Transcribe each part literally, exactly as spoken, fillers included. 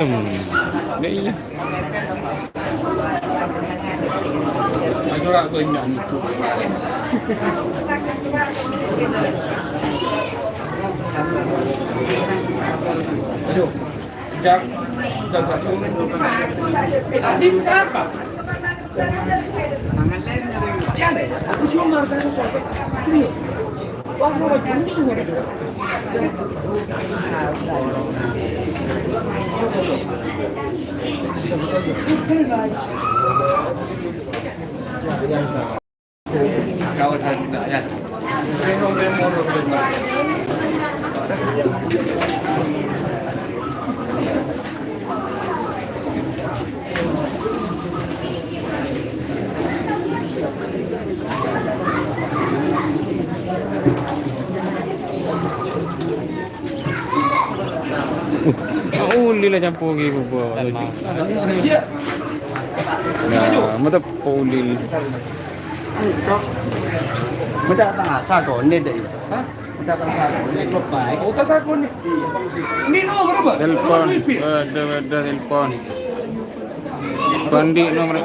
Hmm. Ya, iya. Aduh, ora banyak itu. Aduh. Jam, jam satu. Tadi siapa? Yan, aku cuma merasa sesuatu. Sini. Wah, mau lagi mending gitu. Uh, oh, lila campur gitu, Bu. Ya, mata polin. Bâdâ ta' sakonè, Dek? Hah? Bâdâ ta' sakonè. Oh, ta' sakonè. Ini nomor berapa? Telepon. Nomor V P. Bâdâ, bâdâ telepon. Andi' nomor,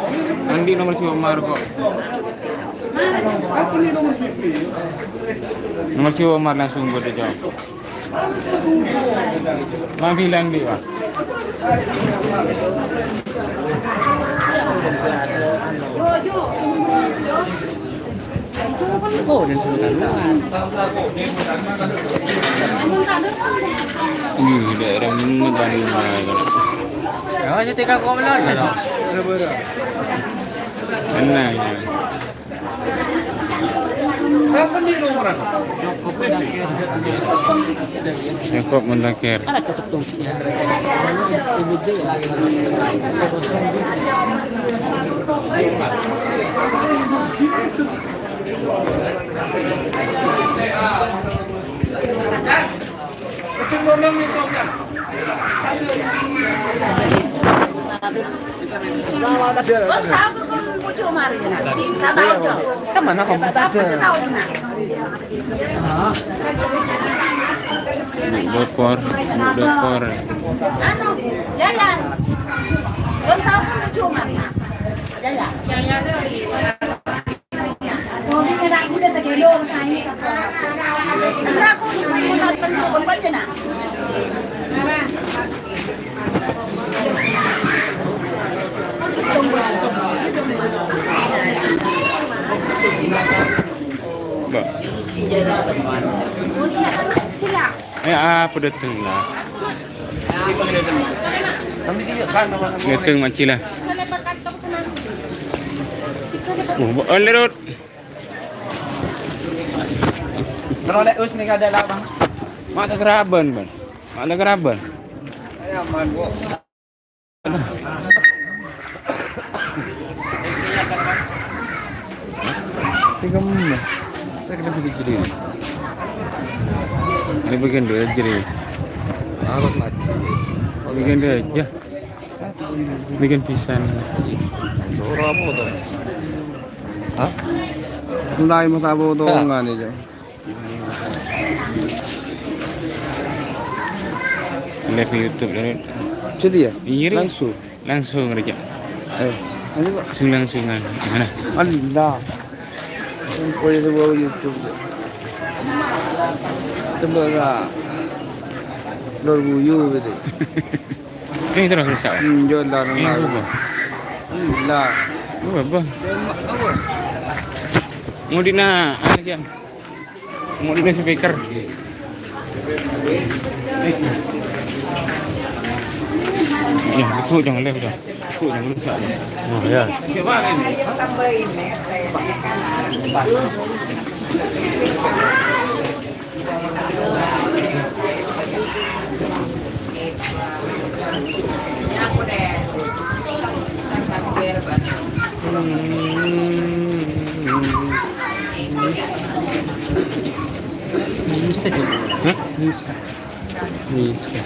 andi' nomor si Omar kok. Apa ini nomor V P? Nomor si Omar langsung bâdâ jawab. Manggilan di, Pak. Oh, dan sebentar. Ih, daerah ini paling mahal. Ya, masih tiga koma nol, ya. Tenang, ya. Apa nih nomoran? Yakob Mudzakkir. Dopor, dopor. Anu, Yayan. Kon tao kan lucu, Mar? Yayan. Mbak. Eh, apa dateng lah? Dateng, Mak Cila. Oh, on the road. Terus lek us nih kada lah, Bang. Mak tak keraban, Bang. Mak tak keraban. Aman, Bu. Tiga menit. Saya kena pergi jadi. Ini bagian dia jadi. Apa lagi? Bagian dia aja. Bikin pisan. Suara apa tuh? Hah? Mulai mau tahu tuh enggak nih, Cok? Live YouTube, Dad. Jadi ya? Iya, Ri. Langsung? Langsung, Ri, Cak. Eh, nanti, Pak. Langsung-langsungan. Mana? Allah. Engko' itu bawa YouTube. Coba ka Lor Guyu gitu. Ini terus rusak. Hmm, jual lah. Ini apa? Lah. Apa, apa? Apa? Mau dina, anu, Kian. Mau dina speaker. Ya, itu jangan live, dah. Itu jangan rusak. Oh, ya. Bisa juga. Hah? Bisa. Bisa.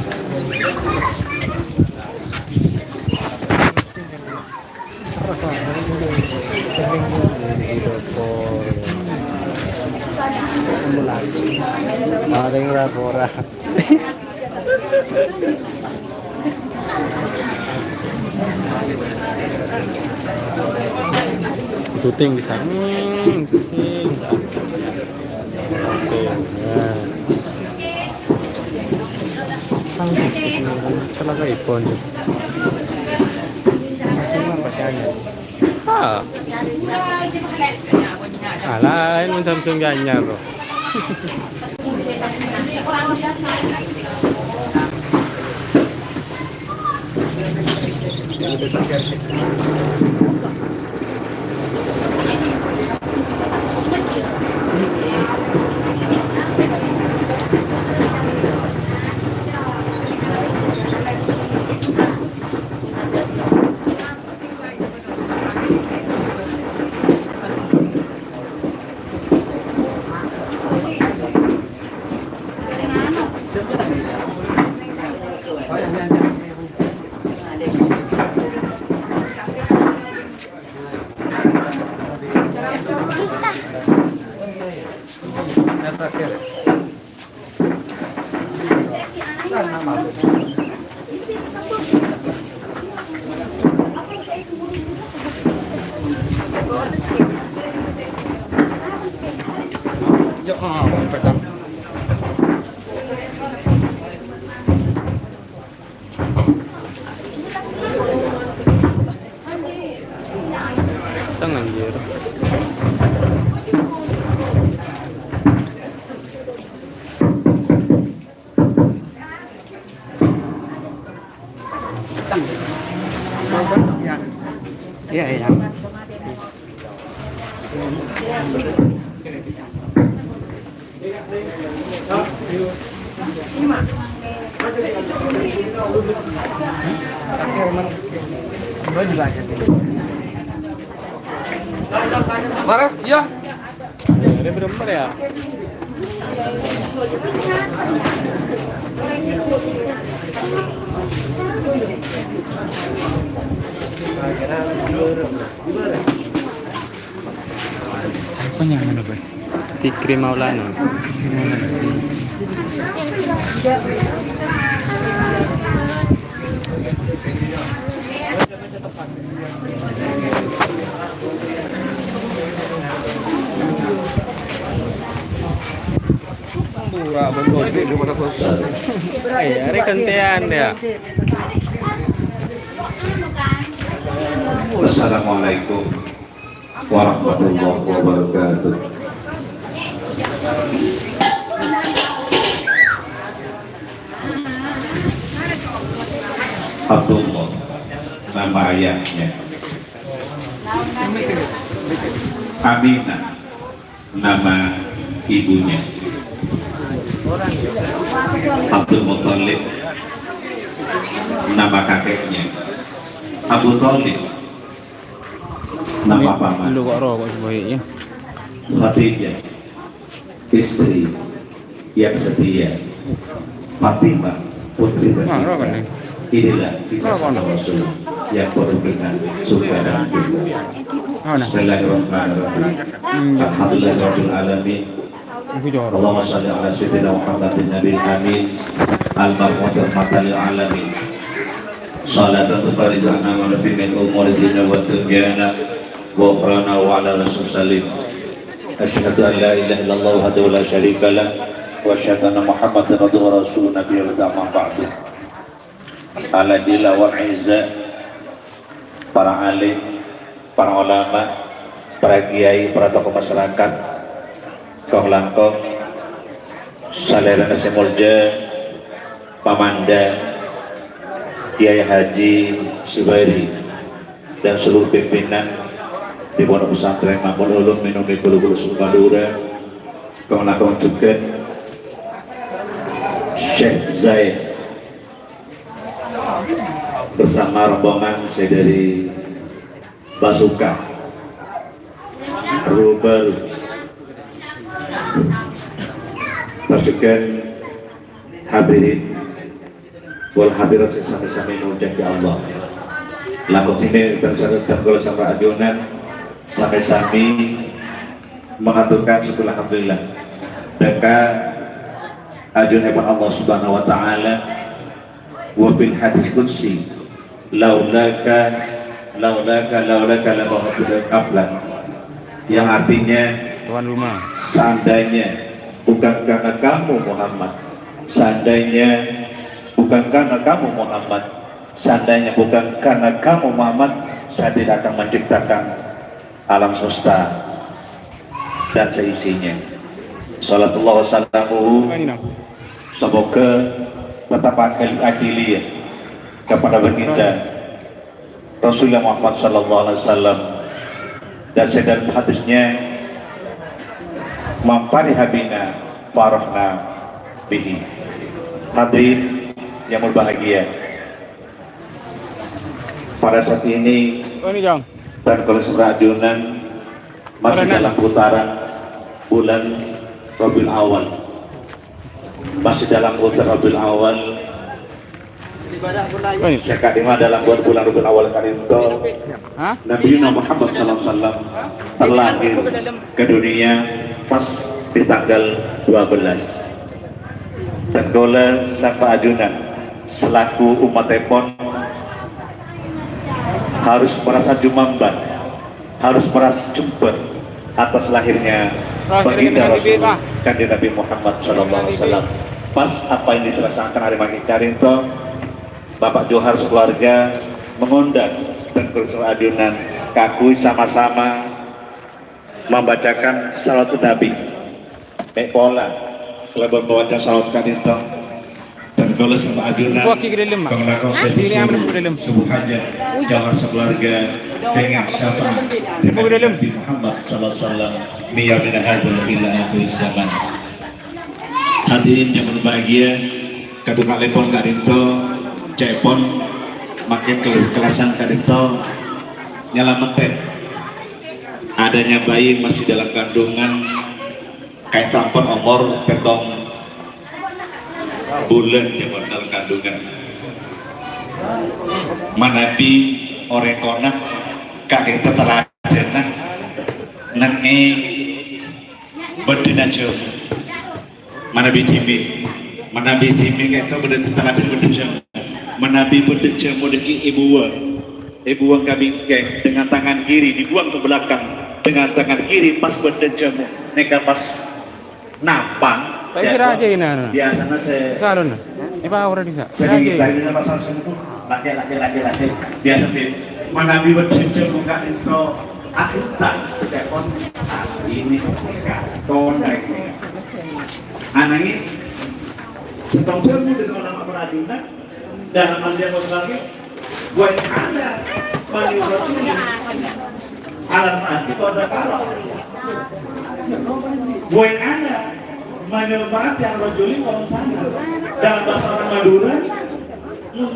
Paling ora-ora. Syuting bisa. Hmm, syuting. Oke, ya. Sampai ke sini, kan? Salah kayak iPhone, ya. Cuma masih hanyar. Ah. Alah, ini Samsung anyar, bro. Tenang, anjir. Iya, iya. Mara, iya. Ini bener ya. Sapa nyamana, Boy? Fikri Maulana. Fikri Maulana. Iya, ini gantian ya. Assalamualaikum warahmatullahi wabarakatuh. Abdullah nama ayahnya. Aminah nama ibunya. Abdul Muthalib nama kakeknya. Abu Thalib nama paman. Lu kok rokok sebaiknya? Khadijah, istri yang setia. Fatimah, putri tercinta. Inilah kisah Rasul yang penuh dengan suka dan duka. Bismillahirrahmanirrahim. Alhamdulillahirabbil alamin. Allahumma shalli ala sayyidina Muhammadin nabiyil amin. Al-mab'uts rahmatan lil alamin. Salatan tufarriju anna ma fi min umuri dunya wa dunyana wa ukhrana wa ala rasul salim. Asyhadu an la ilaha illallah wahdahu la syarika lah, wa asyhadu anna Muhammadan abduhu wa rasuluh, nabiyya ba'da, amma ba'du. Al-ajilla wal a'izza, para alim, para ulama, para kiai, para tokoh masyarakat, kong-langkong, salèrana sè molja, Pamanda, Kiai Haji Subari, dan seluruh pimpinan di Pondok Pesantren Mahmud Ulum Minumi Gulu-Gulu Sukadura, kong-langkong jhughân Syekh Zaid bersama rombongan sè dhâri Basuka, Rubaru, pas jhughân hadirin wal hadirat sè sami-sami èmoljâ'aghi Allah. Langkong dinna' bhângsa bhângsa kaulâ sareng ajunan sami-sami mengaturkan syukur alhamdulillah. Berkat ajunan Allah Subhanahu wa Ta'ala, wa fil hadis qudsi, "Laulaka, laulaka, laulaka lama habibul aflan." Yang artinya, tuan rumah. Seandainya bukan karena kamu, Muhammad, seandainya bukan karena kamu, Muhammad, seandainya bukan karena kamu, Muhammad, saya tidak akan menciptakan alam semesta dan seisinya. Salatullah wa salamuhu, semoga tetap adil, adil ya kepada baginda Rasulullah Muhammad sallallahu alaihi wasallam. Dan sedalam hadisnya, "Man fariha bina farahna bihi." Hadirin yang berbahagia, pada saat ini, oh, ini, Jang, dan kalau ajunan masih dalam putaran bulan Rabiul Awal. Masih dalam bulan Rabiul Awal. Sè ka'dimma dalam bulan, bulan Rabiul Awal ka'dinto, Nabi Muhammad sallallahu alaihi wasallam terlahir ke dunia pas di tanggal dua belas. Dan kaulâ sareng ajunan selaku umatèpon harus merasa jumamban, harus merasa jember atas lahirnya baginda Rasul, Kanjeng Nabi Muhammad sallallahu alaihi wasallam. Pas apa yang dilaksanakan hari mangkèn ka'dinto, Bapak Johar sekeluarga mengundang dan ajunan kaangghuy sama-sama membacakan salawat Nabi. Mè' pola kalabân maca salawat ka'dinto. Dan kaulâ sareng ajunan, Buat gigi dalam, Mak. Panglakowan subuh hajat, Johar sekeluarga, kèngèng syafaat dâri Nabi Muhammad sallallahu alaihi wasallam, min yaumina hadza ila akhir zaman. Hadirin yang berbahagia, kadhuwâ'èpon ka'dinto, ca'èpon mangkèn kelas-kelasan ka'dinto nyalamettè adanya bayi masih dalam kandungan, ka'dinto ampon omor pèttong bulân, jâ' mon dalam kandungan. Manabi orèng kona ka'dinto talajâna nèngè bâddhâna jhâmo. Manabi dhimèn, manabi dhimèn ka'dinto bâdâ talajân bâddhâ jhâmo. Manabi bâddhâ jhâmo dâgghi' èbuwâng, èbuwâng ka bingkèng, dengan tangan kiri dibuang ke belakang, dengan tangan kiri pas bâddhâ jhâmo, nèka pas nampang. Tapi sira aja ini, anu. Biasanya se- Salon. Ini Pak Aura di sana. Sira aja. Tadi sama Samsung itu, laki-laki, laki-laki. Biasa, Bib. Manabi bâddhâ jhâmo ka'dinto, aku tak telepon. Ah, ini, ton, ini. Anangin, sèttong jhâmo dâri ulama perajunan, dalam artian lagi, buat Anda, mani Rasul, alam arti kau ada kalau. Buat Anda, mani Rasul yang rajuli kau sana. Dalam bahasa orang Madura,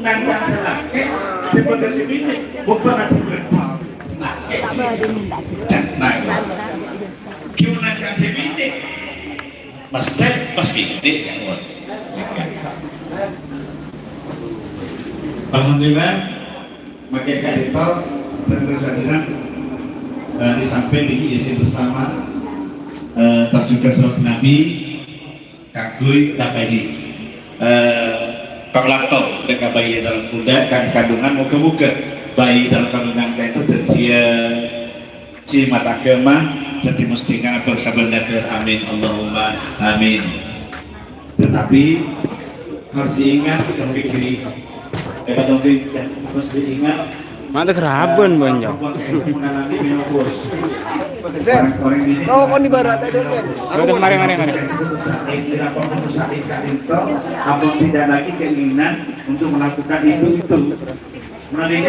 nangkang selakè, dipegasi bini, bukan ada berarti. Lakè. Cak, nah, kiu nangkang si bini. Pas tè, pas bini, ya, ngono. Alhamdulillah, mangkèn ka'dinto, terus hadir, eh, di samping ini izin bersama, eh, terjun ke salawat Nabi, kaangghuy tapèdi, eh, panglakowan dâ' ka bayi dalam kandungan, kan kandungan, moga-moga bayi dalam kandungan ka'dinto dhâddhiyâ, eh, Jimat aghâma dhâddhi mustingan bhâksa bân nèghâr. Amin, Allahumma amin. Tetapi harus diingat, harus diingat. Mantep geraben, Bang, Jang. Rokok di barat ada, Bang. Terus, mari, mari, mari. Apa tidak lagi keinginan untuk melakukan itu, itu? Ini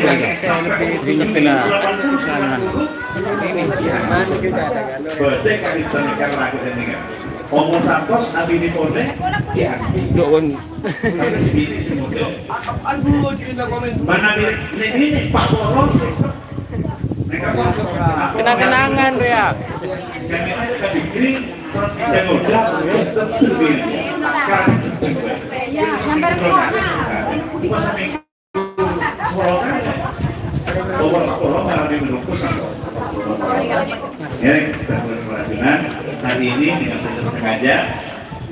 nyepi lah. Sana. Berarti kan itu kan ragu ini kan. Omor satos abinè polè, ya. Dok, kon. Mana di, ini, ini, Pak Polong. Kenang-kenangan, ya. Yang udah, tentu, ya. Kan, tentu, ya. Ini, hari ini dengan sengaja,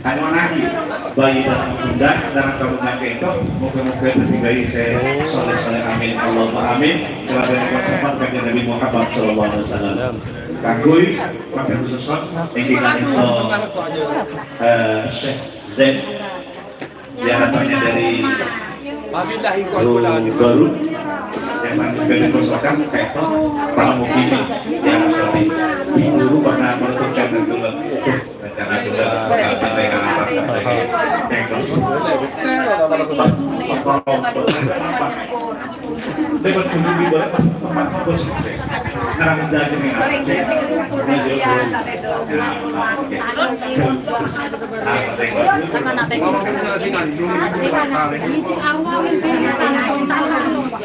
hanya lagi. Bayi dan bunda, dan kamu kento, moga-moga dadi bayi sè soleh-soleh, amin, Allahumma amin. Kalabân konsèpan Kanjeng Nabi Muhammad sallallahu alaihi wasallam. Kaangghuy, makan khusus, èngghi ka'dinto, eh, Syekh Zain, yang datangnya dari Wabillahi Guru Baru, yang nanti dari Kosokan, kento, para mukmin, yang nanti di guru bakal menentukan itu.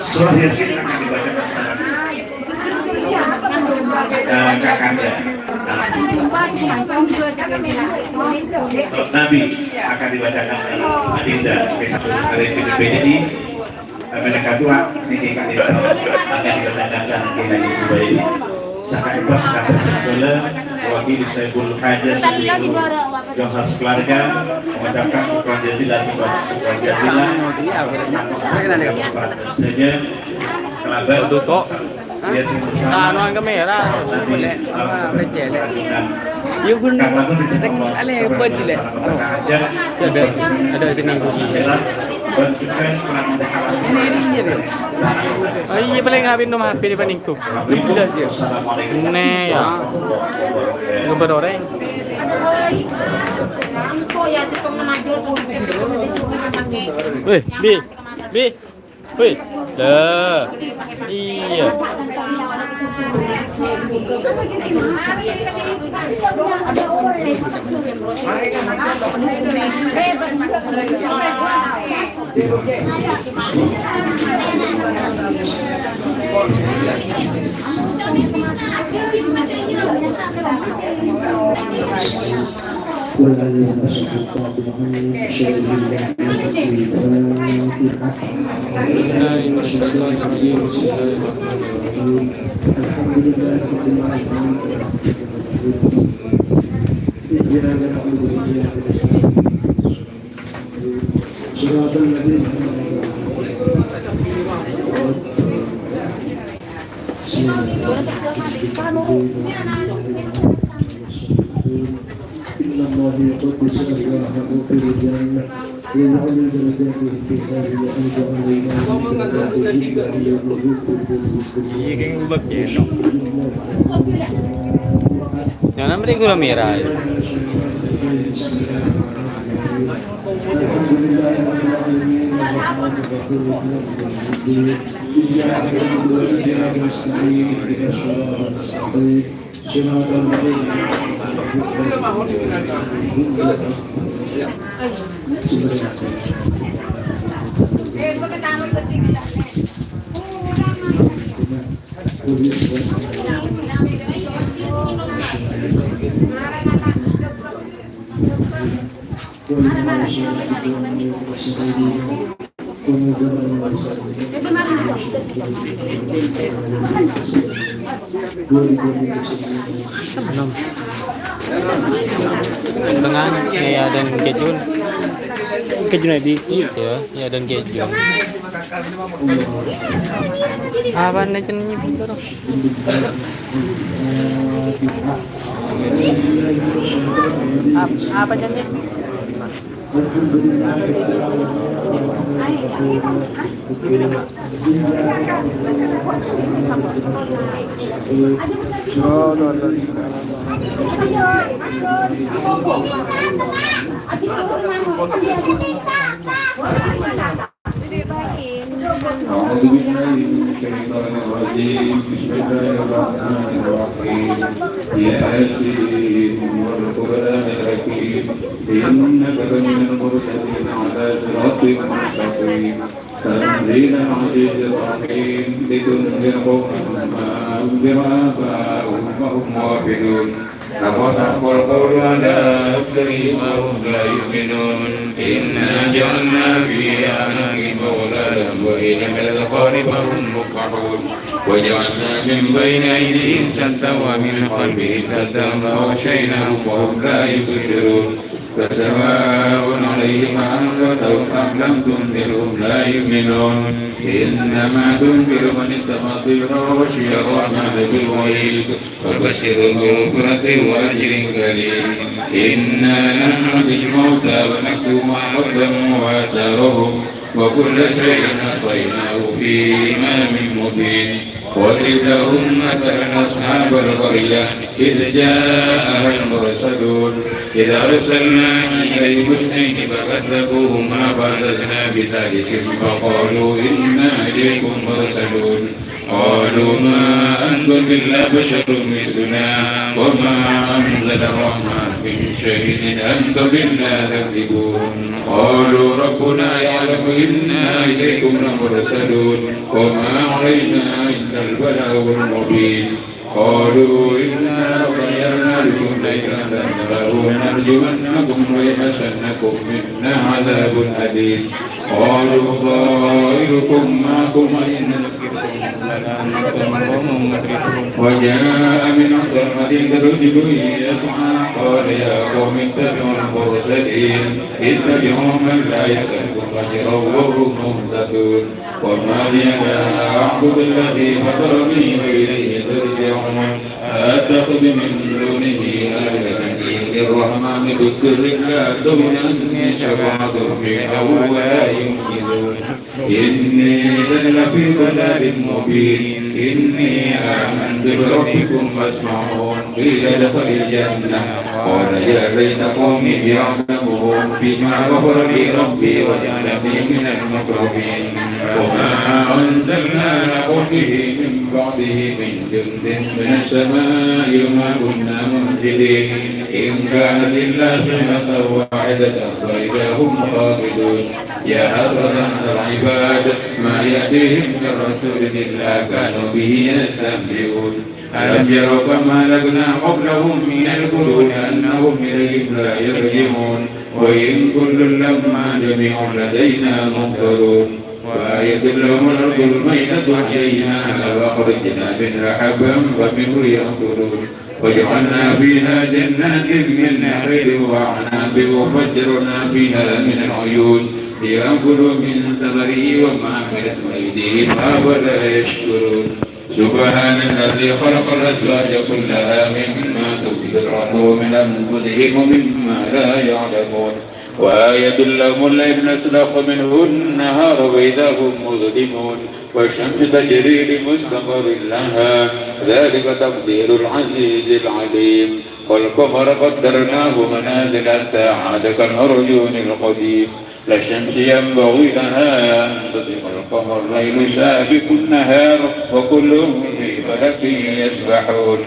Surah Yasin akan dibacakan, eh, Kakanda. Surat Nabi akan dibacakan, eh, Adinda, kisah dari P D P. Jadi, eh, mereka tua, ini kan itu akan dibacakan, eh, Haji Zubairi. Sakaligus kata bola, wakil Saiful Haja, seluruh Johar sekeluarga, mengucapkan syukur jazilan, syukur jazilan atas saja. Bagus kok. Anu, angka merah. Boleh, apa, boleh jelek. Iya, pun. Reng, ale, hebat, jelek. Ada, ada sini. Ini, ini, ini. Oh, iya, paling ngawin nomor H P di paningku. Jelas, ya. Nih, ya. Gambar orang. Weh, Bi. Bi. Wih, dah. Iya. ولا ينقص الطاعة من شيء إلا الفاتحة. الحمد لله رب العالمين. إياك نعبد وإياك نستعين. صراط الذين أنعمت عليهم. إن الله يقدس أرواحه في الجنة ويعلي درجاته في هذه الأرض علينا من درجات الجنة يوم يحب المسلمين. Jangan beri gula merah. الحمد لله رب العالمين الرحمن الرحيم مالك يوم الدين إياك نعبد وإياك نستعين اهدنا الصراط المستقيم صراط الذين أنعمت عليهم غير المغضوب عليهم ولا الضالين. Dengan ya dan kejun. Kejun Edi. Iya. Ya, ya dan kejun. Apa nih cenah nyebut terus? Ap-, apa jenenge? أعوذ بالله من الشيطان الرجيم. بسم الله الرحمن الرحيم. ياسين والقرآن الحكيم. إنك لمن المرسلين على صراط مستقيم. تنزيل العزيز الرحيم. لتنذر قوما ما أنذر آباؤهم فهم غافلون. لقد حق القول على أكثرهم فهم لا يؤمنون. إنا جعلنا في أعناقهم أغلالا وإلى الأذقان فهم مقمحون. وجعلنا من بين أيديهم سدا ومن خلفهم سدا فأغشيناهم فهم لا يبصرون. فسواء عليهم أأنذرتهم أم لم تنذرهم لا يؤمنون. إنما تنذر من اتبع الذكر وخشي الرحمن بالغيب فبشره بمغفرة وأجر كريم. إنا نحن نحيي الموتى ونكتب ما قدموا وآثارهم وكل شيء أحصيناه في إمام مبين. واتل لهم مثلا أصحاب القرية إذ جاءها المرسلون. إذ أرسلنا إليهم اثنين فكذبوهما فعززنا بثالث فقالوا إنا إليكم مرسلون. قالوا ما أنتم إلا بشر مثلنا وما أنزل الرحمن من شيء إن أنتم إلا تكذبون. قالوا ربنا يعلم إنا إليكم لمرسلون وما علينا إلا البلاغ المبين. قالوا إنا تطيرنا بكم لئن لم تنتهوا لنرجمنكم وليمسنكم منا عذاب أليم. قالوا طائركم معكم أئن ذكرتم بل أنتم قوم مسرفون. وجاء من أقصى المدينة رجل يسعى قال يا قوم اتبعوا المرسلين اتبعوا من لا يسألكم أجرا وهم مهتدون. وما لي لا أعبد الذي فطرني وإليه ترجعون. أأتخذ من دونه آلهة إن يردني الرحمن بضر لا تغن عني شفاعتهم شيئا ولا ينقذون. إني إذا لفي ضلال مبين. إني آمنت بربكم فاسمعون. قيل ادخل الجنة. قال يا ليت قومي يعلمون بما غفر لي ربي وجعلني من المكرمين. وما أنزلنا على قومه من بعده من جند من السماء وما كنا منزلين. إن كانت إلا صيحة واحدة فإذا هم خامدون. يا حسرة على العباد ما يأتيهم من رسول إلا كانوا به يستهزئون. ألم يروا كم أهلكنا قبلهم من القرون أنهم إليهم لا يرجعون. وإن كل لما جميع لدينا محضرون. وآية لهم الأرض الميتة أحييناها وأخرجنا منها حبا فمنه يأكلون. وجعلنا فيها جنات من نخيل وأعناب وفجرنا فيها من العيون ليأكلوا من ثمره وما عملته أيديهم أفلا يشكرون. سبحان الذي خلق الأزواج كلها مما تخفي الأرض ومن أنفسهم ومما لا يعلمون. وآية لهم الليل نسلخ منه النهار فإذا هم مظلمون. والشمس تجري لمستقر لها. ذلك تقدير العزيز العليم. والقمر قدرناه منازل حتى عاد كالعرجون القديم. لا الشمس ينبغي لها أن تدرك القمر، الليل سابق النهار، وكل في فلك يسبحون.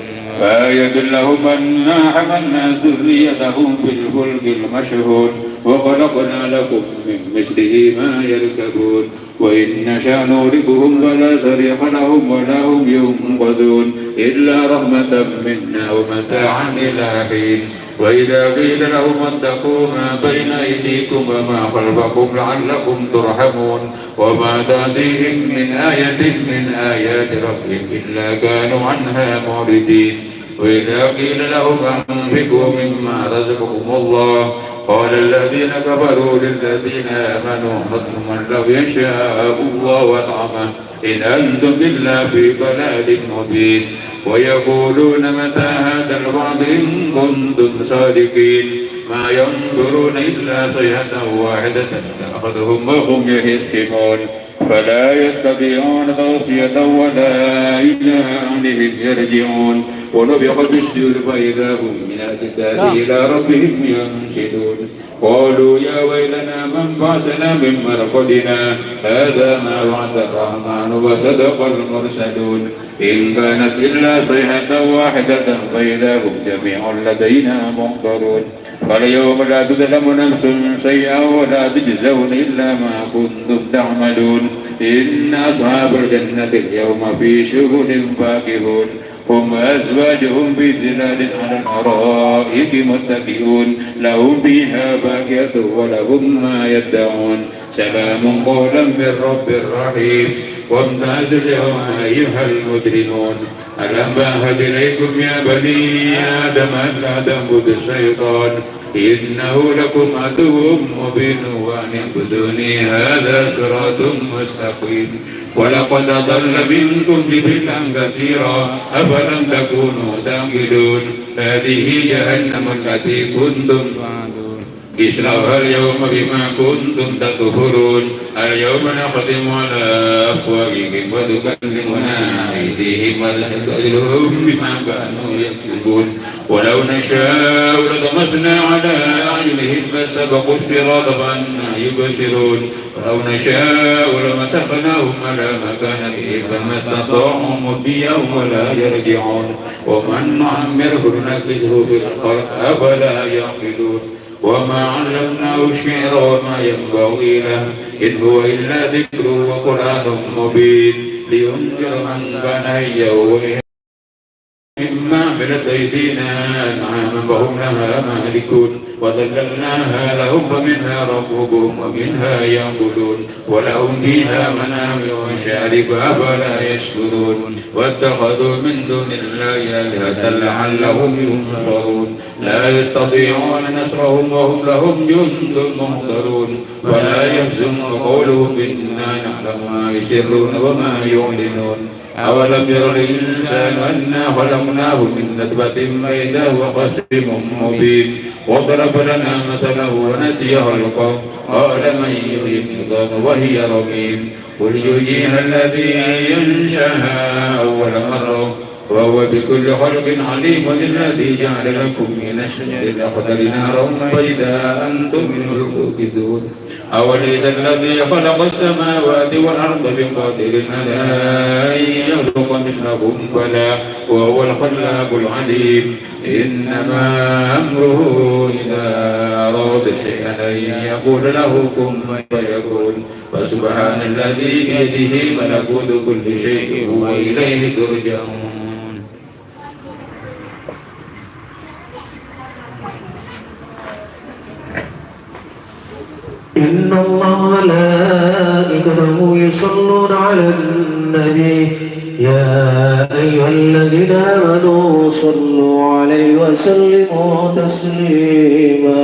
وآية لهم أنا حملنا ذريتهم في الفلك المشحون، وخلقنا لكم من مثله ما يركبون، وإن نشأ نغرقهم فلا صريخ لهم ولا هم ينقذون، إلا رحمة منا ومتاعا إلى حين. وإذا قيل لهم اتقوا ما بين أيديكم وما خلفكم لعلكم ترحمون. وما تأتيهم من آية من آيات ربهم إلا كانوا عنها معرضين. وإذا قيل لهم أنفقوا مما رزقكم الله قال الذين كفروا للذين آمنوا أنفقوا ما لو يشاء الله أطعمه إن أنتم إلا في ضلال مبين. ويقولون متى هذا الوعد إن كنتم صادقين. ما ينظرون إلا صيحة واحدة تأخذهم وهم يخصمون. فلا يستطيعون توصية ولا إلى أهلهم يرجعون. ونفخ في الصور فإذا هم من الأجداث إلى ربهم ينسلون. قالوا يا ويلنا من بعثنا من مرقدنا هذا ما وعد الرحمن وصدق المرسلون. إن كانت إلا صيحة واحدة فإذا هم جميع لدينا محضرون. فاليوم لا تظلم نفس شيئا ولا تجزون إلا ما كنتم تعملون. إن أصحاب الجنة اليوم في شغل فاكهون. هم وأزواجهم في ظلال على الأرائك متكئون. لهم فيها فاكهة ولهم ما يدعون. سلام قولا من رب رحيم. وامتازوا اليوم أيها المجرمون. ألم أعهد إليكم يا بني آدم ألا تعبدوا الشيطان إنه لكم عدو مبين وأن اعبدوني هذا صراط مستقيم. ولقد أضل منكم جبلا كثيرا أفلم تكونوا تعقلون. هذه جهنم التي كنتم توعدون. اصلوها اليوم بما كنتم تكفرون. اليوم نختم على أفواههم وتكلمنا أيديهم وتشهد أرجلهم بما كانوا يكسبون. ولو نشاء لطمسنا على أعينهم فاستبقوا الصراط فأنى يبصرون. ولو نشاء لمسخناهم على مكانتهم فما استطاعوا مضيا ولا يرجعون. ومن نعمره ننكسه في الخلق أفلا يعقلون. وما علمناه الشعر وما ينبغي له إن هو إلا ذكر وقرآن مبين لينذر من كان حيا ويحيي مما عملت أيدينا أنعاما فهم لها مالكون وذللناها لهم فمنها ركوبهم ومنها يأكلون ولهم فيها منافع ومشارب أفلا يشكرون واتخذوا من دون الله آلهة لعلهم ينصرون لا يستطيعون نصرهم وهم لهم جند محضرون فلا يحزنك قولهم إنا نعلم ما يسرون وما يعلنون أولم ير الإنسان أنا خلقناه من نطفة فإذا هو خصيم مبين وضرب لنا مثلا ونسي خلقه قال من يحيي العظام وهي رميم قل يحييها الذي أنشأها أول مرة وهو بكل خلق عليم الذي جعل لكم من الشجر الأخضر نارا فإذا أنتم منه توقدون أوليس الذي خلق السماوات والأرض بقادر على أن يخلق مثلهم بلى وهو الخلاق العليم إنما أمره إذا أراد شيئا أن يقول له كن فيكون فسبحان الذي بيده ملكوت كل شيء وإليه ترجعون. إن الله وملائكته يصلون على النبي، يا أيها الذين آمنوا صلوا عليه وسلموا تسليما.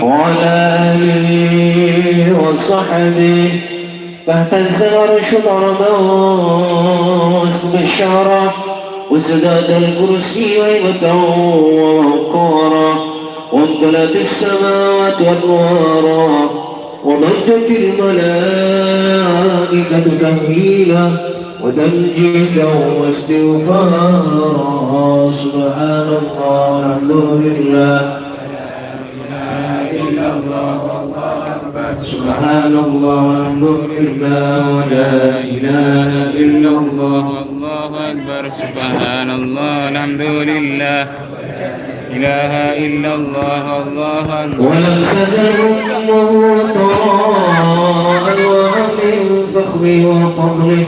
وعلى آله وصحبه. فاهتز العرش طربا واسم الشعرى وازداد الكرسي هيبة ووقارا وامتلأت السماوات أنوارا وضجت الملائكة تهليلا وتنجيدا واستغفارا. سبحان الله والحمد لله. سبحان الله والحمد لله ولا إله إلا الله. الله أكبر. سبحان الله والحمد لله. إله إلا الله. الله أكبر. ولم تزل أمه طائرا من فخره وفضله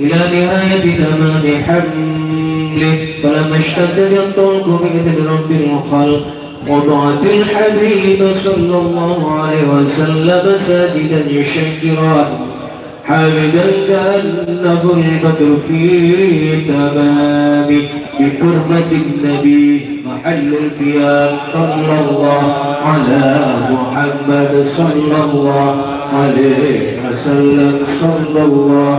إلى نهاية تمام حمله، فلما اشتد الطلق بإذن رب الخلق، وضعت الحبيب صلى الله عليه وسلم ساجدا يشكران حامدا كأنه البدر في تمام بحرمة النبي محل القيام. صلى الله على محمد صلى الله عليه وسلم. صلى الله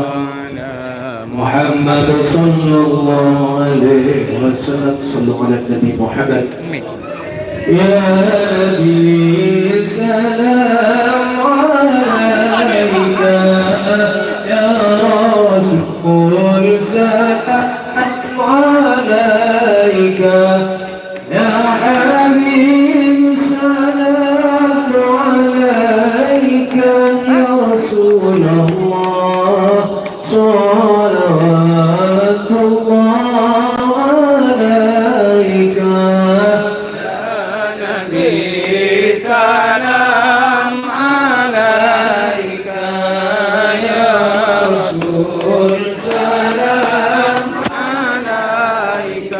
محمد صلى الله عليه وسلم. صلوا على النبي محمد. يا نبي سلام عليك، يا رسول سلام عليك، يا حبيب سلام عليك، يا رسول الله صلوات الله عليك. يا نبي سلام عليك، يا رسول سلام عليك،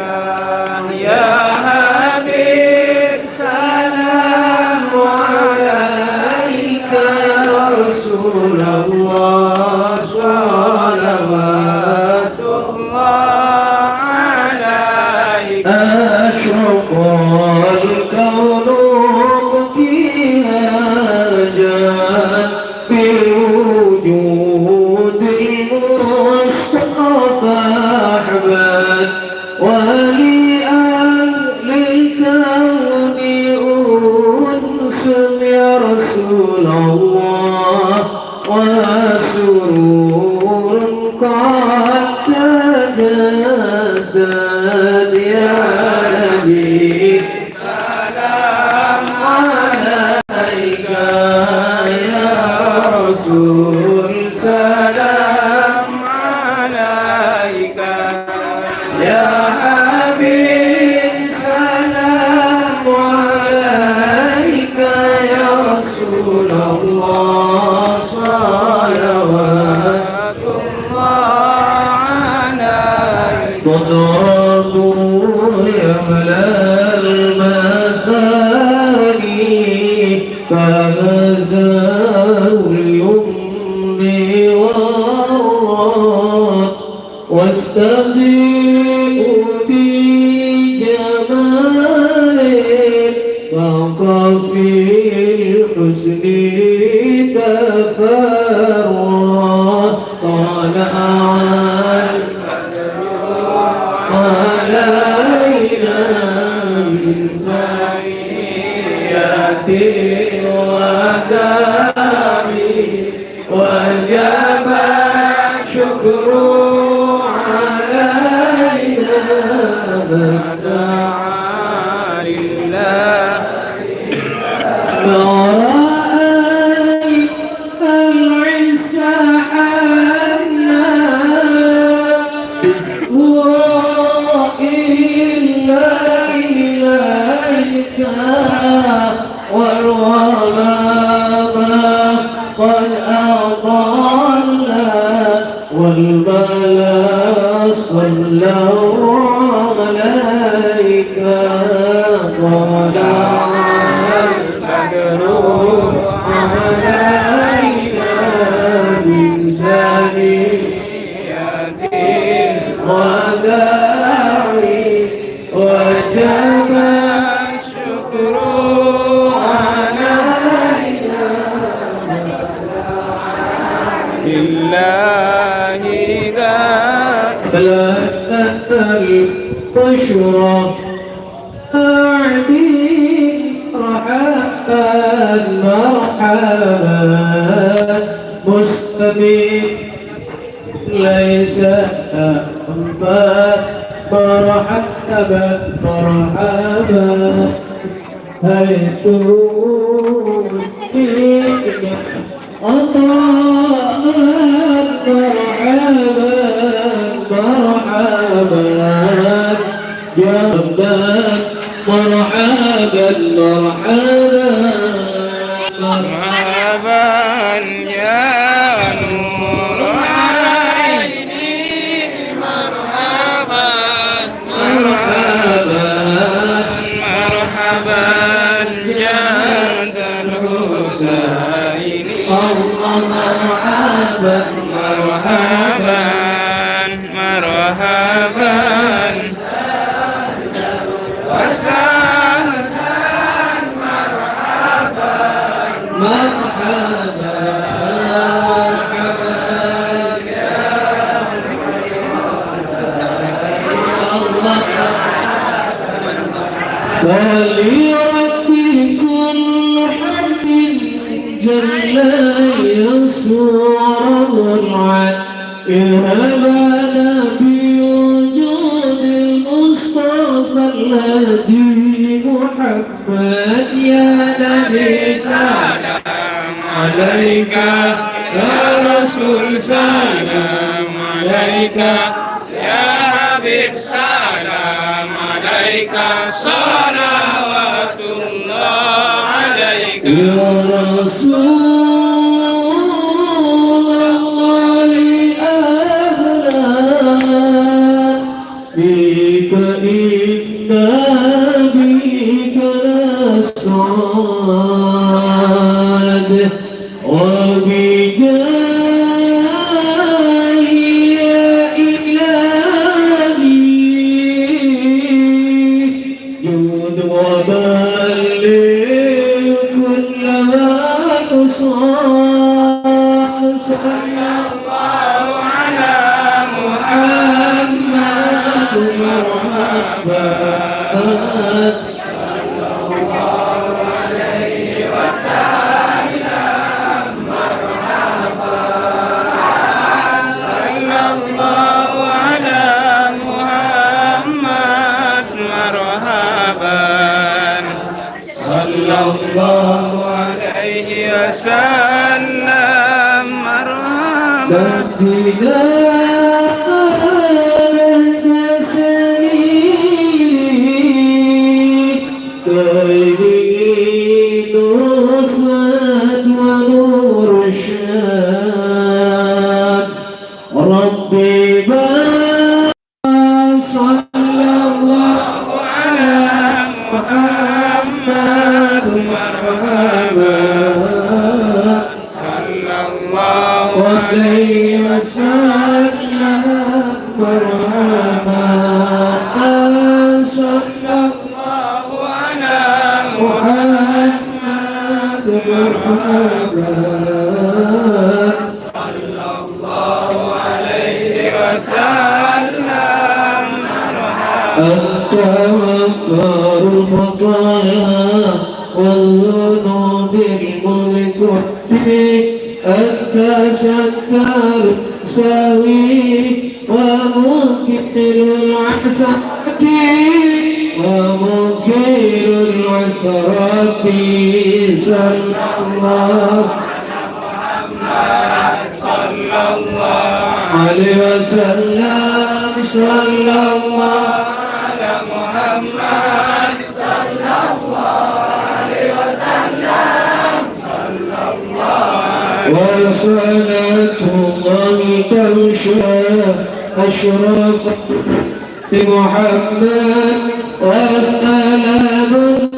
يا حبيب سلام عليك، يا رسول الله صلوات الله عليك. جود المصطفى أحمد، ولأهل الكون أنس يا رسول الله، وسرور قد تجدد يا نبي. سلام عليك يا رسول، سلام عليك يا حبيب، سلام عليك يا رسول الله، صلوات الله عليك. تضرب يا أهل المثاني، فهزاء اليمن والرد، واستضيء بجمال، فوق في الحسن تفرد. طلع البدر علينا من ثنيات الوداع، وجب الشكر علينا ما دعا لله. ما رأى العز حنا بالسرى إلا إليك، والغمام قد أضل، والملا صلوا عليك، طلع البدر علينا من ثنيات الوداع، وجب الشكر علينا. لله ذا البشرى. مرحبا، مرحبا، مستمع ليس أنفا. مرحبا، مرحبا، حيث أطاعت. مرحبا، مرحبا، يا ربنا. مرحبا، مرحبا. مرحبا يا نور عيني، مرحبا، مرحبا، مرحبا جد الحسين. الله مرحبا، مرحبا، مرحبا. وسهلا، مرحبا، مرحبا، مرحبا يا الله. ولرب كل حمد جل يسوع مرعى. إذ هبنا بوجود المصطفى الهادي محمد. يا نبي سلام عليك، يا رسول سلام عليك، يا حبيب سلام عليك، صلوات الله عليك. يا رسول الله، أهلا بك إنا بك نسعد، وبجاهك يا إلهي جد وبلغ كل ما تهدنا أنت سبيلي، تهديني نصرة ونور الشام. ربي بارك صلى الله على محمد، مرحبا. صلى الله عليه وسلم، مرحبا. صلى الله على محمد، مرحبا. صلى الله عليه وسلم. أنت غفار الخطايا والذنوب الملك، أنت ستار المساوي ومكمل العثرات، ومكمل العثرات. صلى الله عليه وسلم، صلى الله على محمد، صلى الله عليه وسلم، صلى الله عليه وسلم. وصلاة الله تغشى أشراف محمد، والسلام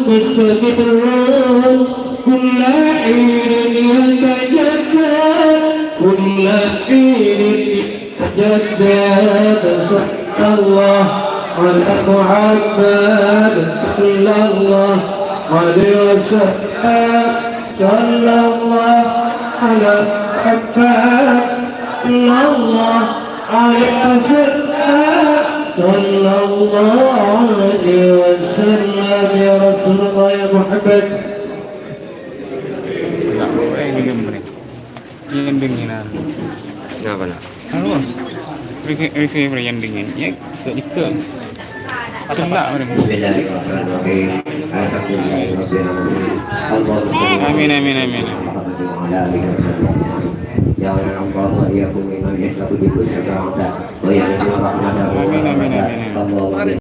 مستمر كل حين يتجدد، كل حين يتجدد. صلى الله على محمد، صلى الله عليه وسلم. صلى الله على محمد، صلى الله عليه وسلم، صلى الله عليه وسلم. يا رسول الله، يا محمد. Yan dingin, ah. Kenapa, nak? Anu, isi, isi, yan dingin. Ya, ke, ke. Bismillahirrahmanirrahim. Amin, amin, amin. Allahumma shalli ala Muhammad wa ala alihi wa sahbihi. Ya Allah, Allah, ya Tuhan, yang tak begitu suka. Wa ya'lamu rahmata